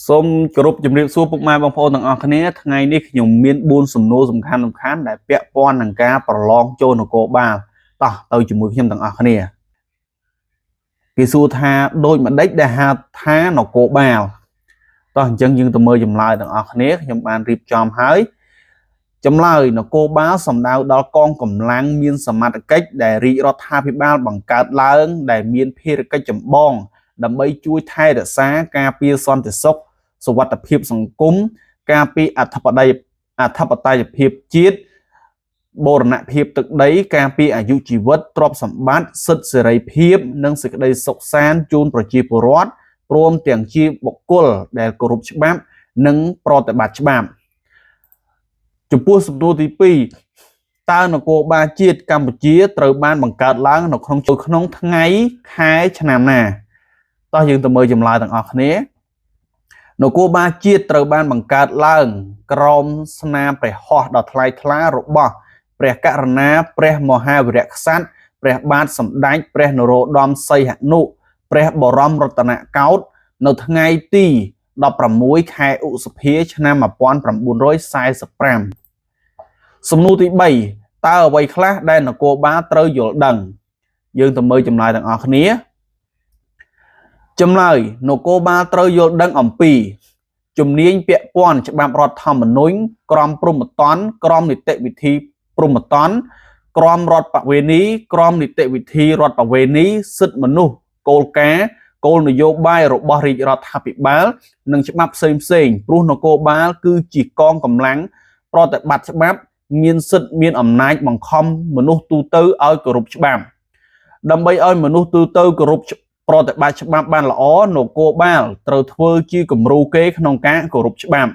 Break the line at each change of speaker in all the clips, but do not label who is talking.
សូមគោរពជំរាបសួរពុកម៉ែបងប្អូនទាំងអស់គ្នាថ្ងៃនេះខ្ញុំមាន4សំណួរសំខាន់សំខាន់ដែលពាក់ព័ន្ធនឹងការប្រឡងចូលនគរបាលតោះទៅជាមួយខ្ញុំទាំងអស់គ្នាគេសួរថាដូចម្ដេចដែលហៅថានគរបាលតោះអញ្ចឹងយើងទៅមើលចម្លើយទាំងអស់គ្នាខ្ញុំបានរៀបចំហើយចម្លើយនគរបាលសំដៅដល់កងកម្លាំងមានសមត្ថកិច្ចដែលរាជរដ្ឋាភិបាលបង្កើតឡើងដែលមានភារកិច្ចចម្បងដើម្បីជួយថែរក្សាការពារសន្តិសុខ សុវត្ថិភាពសង្គមការពារអធិបតេយ្យអធិបតេយ្យភាពជាតិបូរណភាពទឹកដីការពារអាយុជីវិតទ្រព្យសម្បត្តិសិទ្ធិសេរីភាពនិងសេចក្តីសុខសាន្តជូនប្រជាពលរដ្ឋព្រមទាំងជាបុគ្គលដែលគោរពច្បាប់និងប្រតិបត្តិច្បាប់ចំពោះសំណួរទី2តើនគរបាលជាតិកម្ពុជាត្រូវបានបង្កើតឡើងនៅក្នុងក្នុងថ្ងៃខែឆ្នាំណាតោះយើងទៅមើលចម្លើយទាំងអស់គ្នា នគរបាលជាតិត្រូវបានបង្កើតឡើងក្រោមស្នាព្រះហស្ថដ៏ថ្លៃថ្លារបស់ព្រះករុណាព្រះមហាវីរក្សត្រព្រះបាទសម្ដេចព្រះនរោត្តមសីហនុព្រះបរមរតនកោដ្ឋនៅថ្ងៃទី16ខែឧសភាឆ្នាំ1945សំណួរទី3តើអ្វីខ្លះដែលនគរបាលត្រូវយល់ដឹងយើងទៅមើលចម្លើយទាំងអស់គ្នាចម្លើយនគរបាលត្រូវយល់ដឹងអំពីជំនាញពាក់ព័ន្ធច្បាប់រដ្ឋធម្មនុញ្ញក្រមព្រហ្មទណ្ឌក្រមនីតិវិធីព្រហ្មទណ្ឌក្រមរដ្ឋប្បវេណីក្រមនីតិវិធីរដ្ឋប្បវេណីសិទ្ធិមនុស្សគោលការណ៍គោលនយោបាយរបស់រាជរដ្ឋាភិបាលនិងច្បាប់ផ្សេងផ្សេងព្រោះនគរបាលគឺជាកងកម្លាំងប្រតិបត្តិច្បាប់មានសិទ្ធិមានអំណាចបង្ខំមនុស្សទូទៅឲ្យគោរពច្បាប់ដើម្បីឲ្យមនុស្សទូទៅគោរពប្រតិបត្តិច្បាប់បានល្អនគរបាលត្រូវធ្វើជាគំរូគេក្នុងការគោរពច្បាប់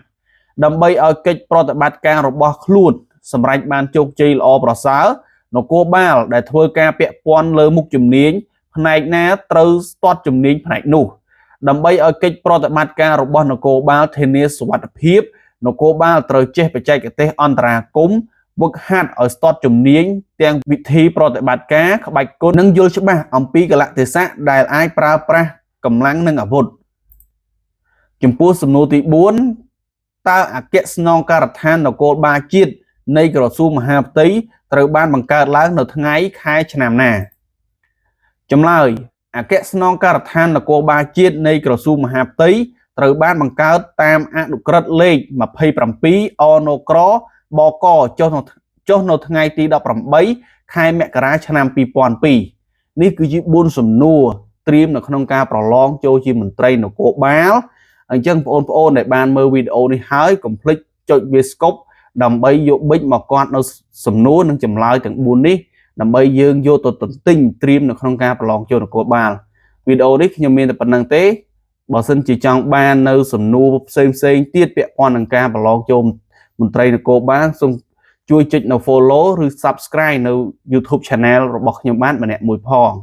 ដើម្បីឲ្យកិច្ចប្រតិបត្តិការរបស់ខ្លួនសម្រេចបានជោគជ័យល្អប្រសើរនគរបាលដែលធ្វើការពាក់ព័ន្ធលើមុខជំនាញផ្នែកណាត្រូវស្ទាត់ជំនាញផ្នែកនោះដើម្បីឲ្យកិច្ចប្រតិបត្តិការរបស់នគរបាលធានាសុវត្ថិភាពនគរបាលត្រូវចេះបច្ចេកទេសអន្តរាគមន៍វឹកហាត់ឲ្យស្ទាត់ជំនាញទាំងវិធីប្រតិបត្តិការក្បាច់គុណនិងយល់ច្បាស់អំពីកលៈទេសៈដែលអាចប្រើប្រាស់កម្លាំងនិងអាវុធចំពោះសំណួរទី4តើអគ្គស្នងការដ្ឋាននគរបាលជាតិនៃក្រសួងមហាផ្ទៃត្រូវបានបង្កើតឡើងនៅថ្ងៃខែឆ្នាំណាចម្លើយអគ្គស្នងការដ្ឋាននគរបាលជាតិនៃក្រសួងមហាផ្ទៃត្រូវបានបង្កើតតាមអនុក្រឹត្យលេខ27អនក្របកចុះនៅចុះនៅថ្ងៃទី18ខែមករាឆ្នាំ2002នេះគឺជា4សំណួរត្រៀមនៅក្នុងការប្រឡងចូលជាមន្ត្រីនគរបាលអញ្ចឹងបងប្អូនដែលបានមើលវីដេអូនេះហើយកុំភ្លេចចុចវាស្កុបដើម្បីយកប៊ិចមកកត់នៅសំណួរនិងចម្លើយទាំង4នេះដើម្បីយើងយកទៅទន្ទិញត្រៀមនៅក្នុងការប្រឡងចូលនគរបាលវីដេអូនេះខ្ញុំមានតែប៉ុណ្ណឹងទេបើសិនជាចង់បាននៅសំណួរផ្សេងផ្សេងទៀតពាក់ព័ន្ធនឹងការប្រឡងចូលមន្ត្រីនគរបាលសូមជួយចុចនៅ follow ឬ subscribe នៅ YouTube Channel របស់ខ្ញុំបានម្នាក់មួយផង។